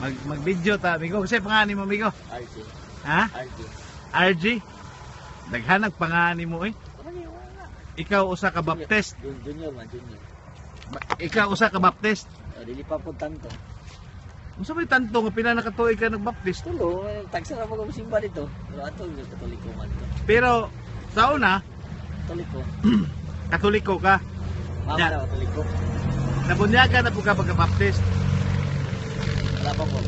Mag video ta, amigo. Kasi pangalan mo, amigo? RJ. Ha? RJ. RG? Daghan ang pangalan mo eh. Ikaw usa ka Baptist. Junior man, junior. Ikaw usa ka Baptist. Oh, dili pa po tanto. Unsa may tanto nga pila na ka tuig ka nag-Baptist? Tulo, eh, tagsa ra mo simba dito. Pero ato yung Katoliko man to. Pero sa una, Katoliko. Katoliko ka. Mama Yeah. na Katoliko. Nabunyagan na po ka pagka-Baptist. Wala pa po.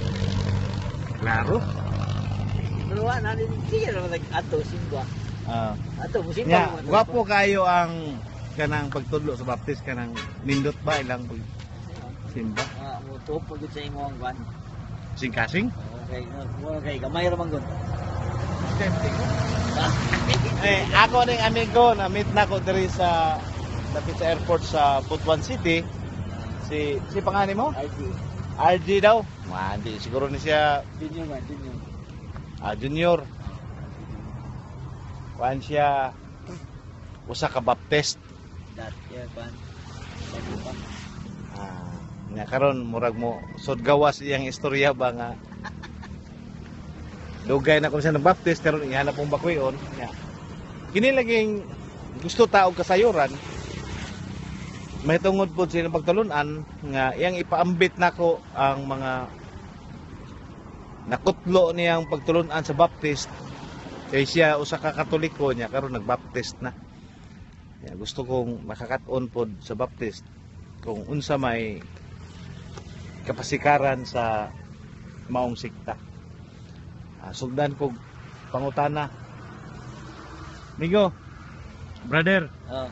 Klaro. Pero wala na din sige ra nag ato simba. Ato mo simba. Nya, Mo, Katoliko. gwapo kayo ang kanang pagtudlo sa Baptist, kanang nindot ba ilang pag simba? Ah, mo tuop pag sa imong kwan. Singkasing? Okay, mo kay gamay ra man gud. Ah. Eh, ako ning amigo na meet na ko diri sa dapit sa airport sa Butuan City. Si pangani mo? RJ. RG daw. Ma, di siguro ni siya Junior man, junior. Ah, junior. Kuan siya, usa ka Baptist. Dat ya kwan. Bago pa. Ah, nga karon murag mo sud gawas iyang istorya ba nga dugay na ko siya ng Baptist, karon ihanap mong bakwion nya. Kini laging gusto ta og kasayuran may tungod pod sa ilang pagtulunan nga iyang ipaambit nako ang mga nakutlo niyang pagtulunan sa Baptist, kay siya usa ka Katoliko niya karon nagbaptist na. Ya, gusto kong makakat-on pod sa Baptist kung unsa may kapasikaran sa maong sikta. Ah, sugdan kog pangutana. Migo, brother, Oh,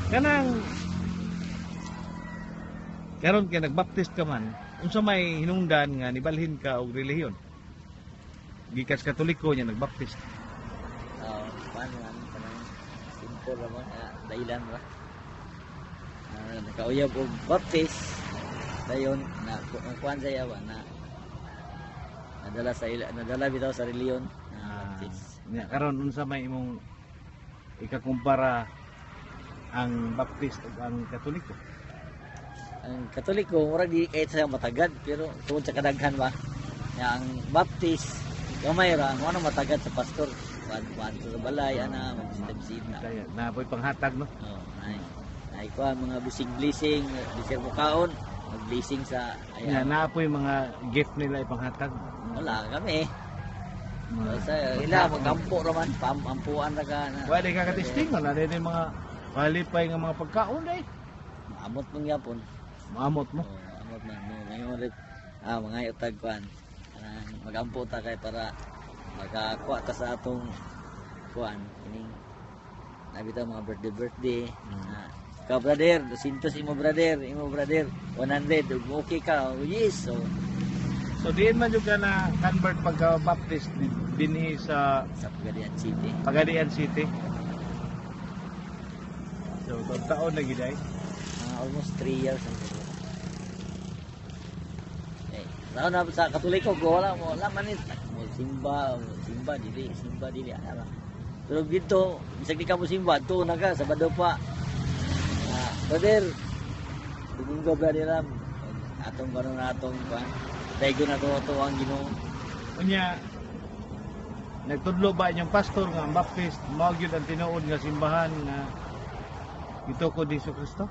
kanang karon kay nagbaptist ka man, unsa may hinungdan nga nibalhin ka og relihiyon? Gikas Katoliko niya nagbaptist. Oh, paano man kanang simple ra man ah, dahilan ra. Ah, nakauyab og Baptist dayon na ang kuan sa yawa na nadala sa ila, nadala bitaw sa reliyon na Baptist. Nya karon unsa may imong ikakumpara ang Baptist ug ang Katoliko? Ang Katoliko murag di kahit sa matagad pero tungod sa kadaghan ba. Ya, ang Baptist gamay ra mo ano matagad sa pastor. Kuan kuan sa balay ana magbisita-bisita. Kaya napoy panghatag, no? Oh, nay. Nay kuan mga bisig blessing, bisig mukaon, mag-blessing sa Nya ayan. napoy mga gift nila ipanghatag. Wala kami. Mga Sa ila magampo ra man, pamampuan ra ka na. Wala ka katesting, wala din yung mga palipay nga mga pagkaon day. Amot mong yapon. Maamot mo. Oh, amot man mo. Ngayon ulit ah mga utag kuan. Kanang magampo ta kay para makakuha ta sa atong kuan kining nabitaw mga birthday birthday. Ah, ka brother, 200 imo brother, 100 ug okay ka. Oh, yes. So So diin man jud ka na convert pagka Baptist dinhi sa sa Pagadian City. Pagadian City. So taon na gid ay. Mga almost 3 years ang siguro. Eh, sa na sa Katoliko ko wala mo wala man it. Mo simba, mo simba dili, simba dili ana ra. Pero dito, bisag di ka mo simba, tuo na ka Sabado pa. Ah, brother, dugong brother ram. Atong karon na atong kuan. Daigo na to ato ang Ginoo. Unya nagtudlo ba inyong pastor nga ang Baptist mao gyud ang tinuod nga simbahan nga gitukod ni Kristo?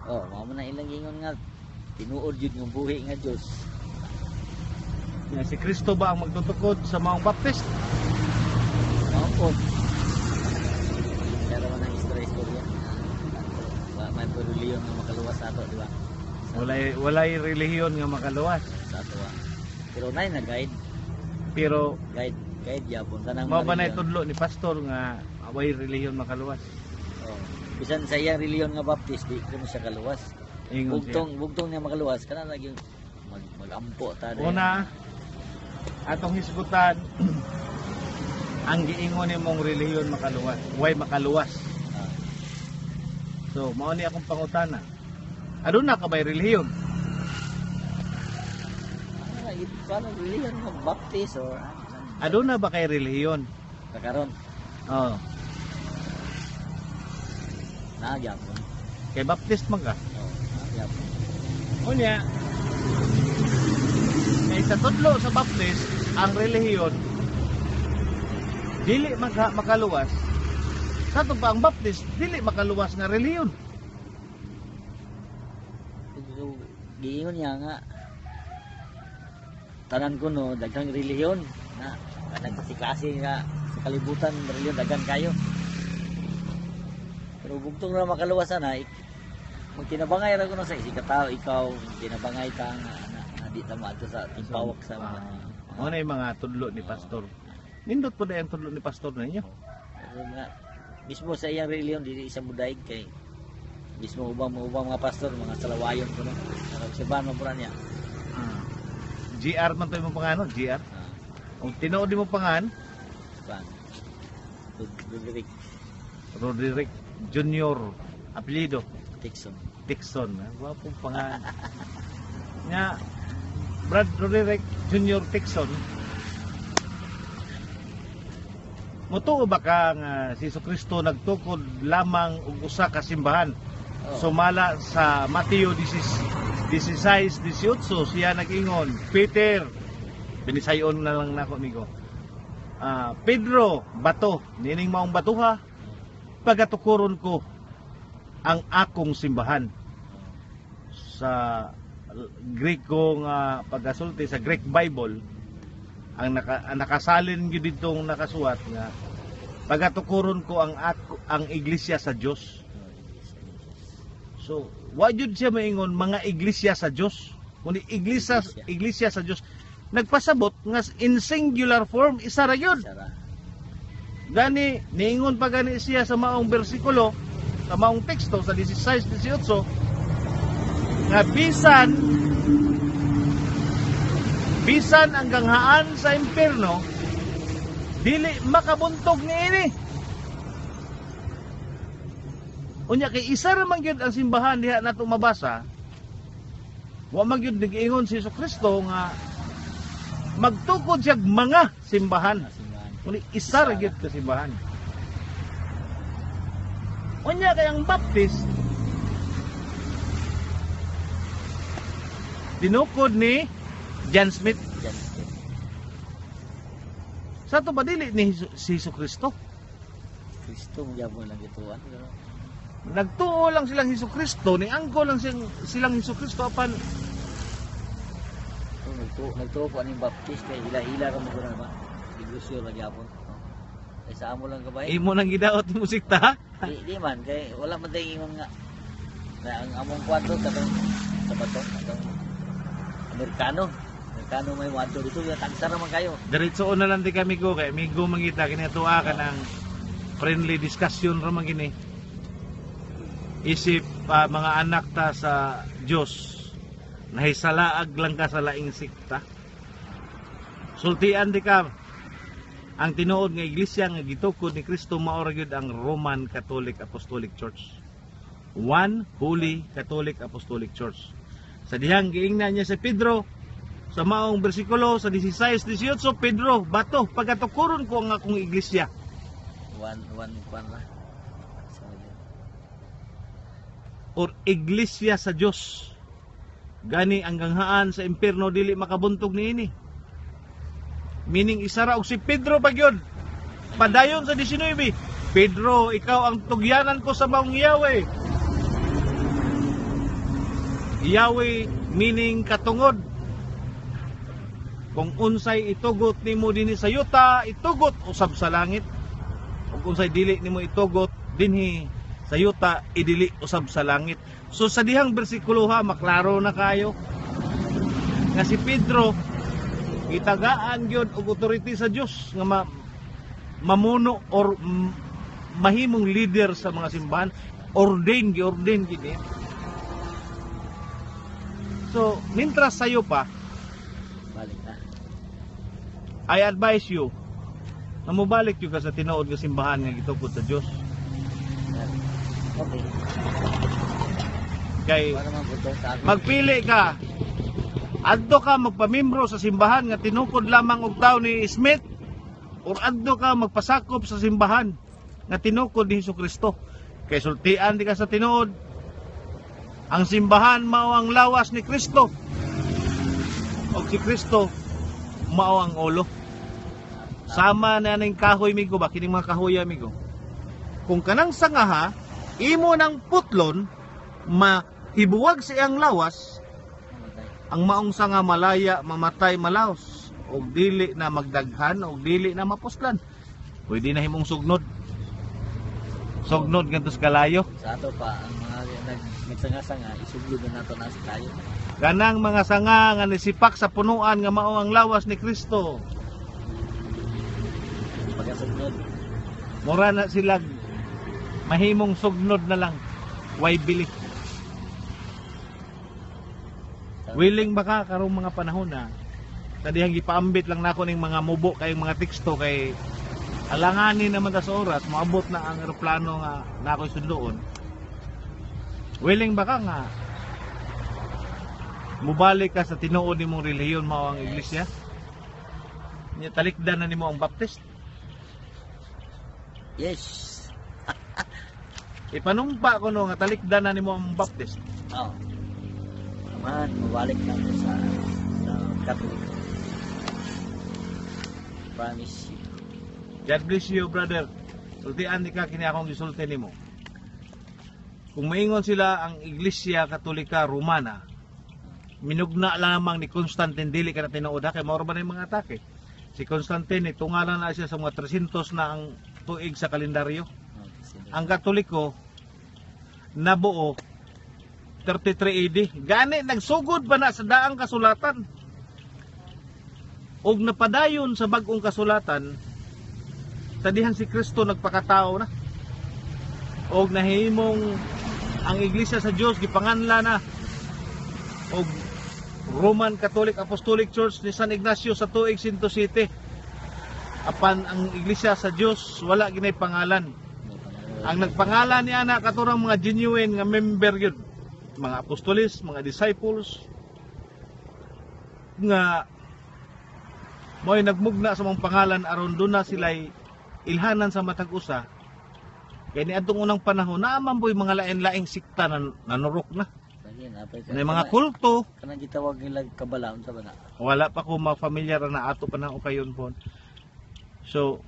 Oh, mao man na ilang ingon nga tinuod jud nga buhi nga Dios. Nga si Kristo ba ang magtutukod sa maong Baptist? Mao po. Pero man ang istorya-istorya. Wa may reliyon nga makaluwas sa ato, di ba? Walay relihiyon nga makaluwas. Sa ato ah. Pero nay na guide, Pero guide, guide yapon tanang mao ba na relihiyon. itudlo ni pastor nga walay relihiyon makaluwas? Oh. Bisan sa iyang reliyon nga Baptist di kuno siya kaluwas. Ingon siya. Bugtong bugtong niya makaluwas kana lagi magampo ta dayon. Una, atong hisgutan ang giingon nimong relihiyon makaluwas. Way makaluwas. Ah, So, mao ni akong pangutana. Aduna ka ba'y relihiyon? ano lagi paano reliyon nga Baptist or ano, Aduna ba kay relihiyon? kakaron Oh, na gyapon. Kay Baptist man ka. Oh, na gyapon. Unya, sa tudlo sa Baptist, ang relihiyon dili makaluwas. Sa pa ang Baptist dili makaluwas nga relihiyon. So, giingon niya nga tanan ko no daghang relihiyon na kanang klase nga sa kalibutan, relihiyon daghan kayo. Pero bugtong na makaluwas na, magtinabangay ra kuno sa isig ka tao, ikaw tinabangay ka nga na di ta moadto sa timpawak sa mga Mao na yung mga tudlo ni pastor. Nindot po na yung tudlo ni pastor ninyo. Pero nga, mismo sa iyang relihiyon dili siya mudaig kay mismo ubang mga pastor mga salawayon kuno. Obserbahan mo pura niya. GR man to imong pangano, GR. Kung tinuod nimo pangan, Pan. Roderick Roderick Junior, apelyido Dixon. Dixon. Ah, gwapong pangan. Nga Brad Roderick Junior Dixon. Mutuo ba ka nga si Kristo nagtukod lamang og usa ka simbahan? Oh. Sumala sa Mateo 16, 18, siya nag-ingon, Peter, binisayon na lang nako amigo. Ah, Pedro, bato, nining maong batuha, pagatukuron ko ang akong simbahan. Sa Greko nga pagkasulti sa Greek Bible, ang nakasalin gyud ditong nakasuwat nga pagatukuron ko ang iglesia sa Dios. So, wa jud siya maingon mga iglesia sa Dios, kundi iglesia Iglesia. Iglesia sa Dios. Nagpasabot nga in singular form, isa ra gyud. Sara. Gani niingon pa gani siya sa maong bersikulo, sa maong teksto sa 16:18 nga bisan bisan ang ganghaan sa impierno dili makabuntog niini. Unya kay isa ra man gyud ang simbahan diha nato mabasa. Wa man gyud nag-ingon si Kristo nga magtukod siya mga simbahan. Simbahan. Kundi isa ra gyud ka simbahan. Unya kay ang Baptist tinukod ni John Smith. John Smith. Sa ato ba dili ni si Hesus Kristo? Kristo mo gyapon lang gituan. Pero Nagtuo lang silang Hesus Kristo, ni angko lang silang Hesus Kristo apan oh, nagtuo po aning Baptist kay hila-hila ra mo guna ba. Negosyo ra gyapon. Oh. Kay sa amo lang kabay. Imo nang gidaot mo sikta. Di man kay wala man tay ingon nga na ang among kwarto katong sa bato katong Amerikano. Amerikano may wadto dito, ya tagsa ra man kayo. Diretso na lang di kami go kay migo mangita kini tuwa ka ng friendly discussion ra man kini. Isip mga anak ta sa Dios, nahisalaag lang ka sa laing sikta. Sultian di ka ang tinuod nga iglesia nga gitukod ni Kristo mao ra gyud ang Roman Catholic Apostolic Church. One Holy Catholic Apostolic Church. Sa dihang giingnan niya si Pedro sa maong bersikulo sa 16:18, "Pedro, bato, pagatukuron ko ang akong iglesia." One one kwan ra. Sa Or iglesia sa Dios. Gani ang ganghaan sa impierno dili makabuntog niini. Meaning isa ra og si Pedro pa gyud. Padayon sa 19, "Pedro, ikaw ang tugyanan ko sa maong Yahweh." Yahweh meaning katungod. Kung unsay itugot nimo dinhi sa yuta, itugot usab sa langit. Ug unsay dili nimo itugot dinhi sa yuta, idili usab sa langit. So sa dihang bersikulo ha, maklaro na kayo nga si Pedro gitagaan gyud og authority sa Dios nga mamuno or mahimong leader sa mga simbahan, ordain, gi-ordain gid niya. So, mintras sayo pa, Balik na. I advise you na mobalik gyud ka sa tinuod nga simbahan nga gitukod sa Dios. Okay. Kay Para man po sa ako. Magpili ka. Adto ka magpamembro sa simbahan nga tinukod lamang og tawo ni Smith or adto ka magpasakop sa simbahan nga tinukod ni Hesus Kristo. Kay sultian di ka sa tinuod. Ang simbahan mao ang lawas ni Kristo. Og si Kristo mao ang ulo. Sama na ning kahoy, migo ba, kining mga kahoy, amigo. Kung kanang sangaha imo nang putlon, mahibuwag sa iyang lawas, Mamatay. Ang maong sanga malaya, mamatay, malaos og dili na magdaghan og dili na mapuslan. Pwede na himong sugnod. Sugnod ngadto sa kalayo. Sa ato pa, ang mga nagsanga-sanga, isuglod na nato na sa kayo. Kanang mga sanga nga nisipak sa punuan nga mao ang lawas ni Kristo. Pagkasugnod. Mura na sila mahimong sugnod na lang. Way bili. Willing ba ka karong mga panahon na sa dihang gipaambit lang nako ning mga mubo kayong mga teksto kay alanganin naman ta sa oras, moabot na ang eroplano nga nakoy sunduon? Willing ba ka nga mubalik ka sa tinuod nimong relihiyon, mao ang iglesia? Nya talikdan na nimo ang Baptist? Yes. Ipanumpa ko no nga talikdan na nimo ang Baptist. Oh. Amahan, mabalik na ako sa Katoliko. Promise you. God bless you, brother. Sultian ni ka kini akong gisulti nimo. Kung maingon sila ang Iglesia Katolika Romana, minugna lamang ni Constantine, dili ka na tinuod ha, kay mao ra ba na yung mga atake. Si Constantine, tungalan na siya sa mga 300 na ang tuig sa kalendaryo. Oh, sige. Ang Katoliko nabuo 33 AD. Gani nagsugod pa na sa daang kasulatan. Og napadayon sa bag-ong kasulatan sa dihang si Kristo nagpakatao na. Og nahimong ang Iglesia sa Dios gipanganla na og Roman Catholic Apostolic Church ni San Ignacio sa tuig 107. Apan ang Iglesia sa Dios wala ginay pangalan. May pangalan. Ang nagpangalan ni ana katurang mga genuine nga member yun. Mga apostolis, mga disciples nga mo'y nagmugna sa mga pangalan aron doon na sila'y ilhanan sa matag usa. Kay niadtong unang panahon naa man boy mga lain-laing sikta na nanurok na. Lagi, napay May mga kulto, Kanang gitawag nila kabala, unsa ba na? Wala pa ko ma-familiar na ato pa na ako kayon po. So,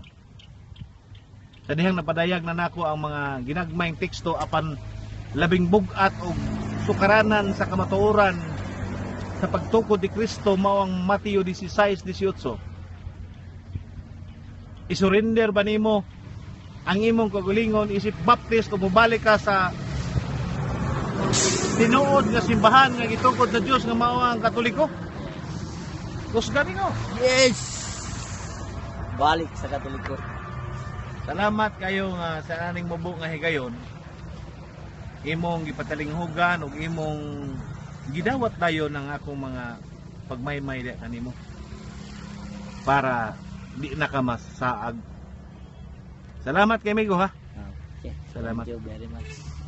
sa dihang napadayag na nako ang mga ginagmayng teksto apan labing bug-at og sukaranan sa kamatuoran sa pagtukod ni Kristo mao ang Mateo 16:18. Isurrender ba nimo ang imong kaugalingon isip Baptist o mobalik ka sa tinuod nga simbahan nga gitukod sa Dios nga mao ang Katoliko? Kusgan nimo. Yes! Balik sa Katoliko. Salamat kayo nga sa aning mubo nga higayon. Imong gipatalinghugan ug imong gidawat dayon ang akong mga pagmaymay diha kanimo para di na ka masaag. Salamat kay migo ha. Okay. Salamat. Thank you very much.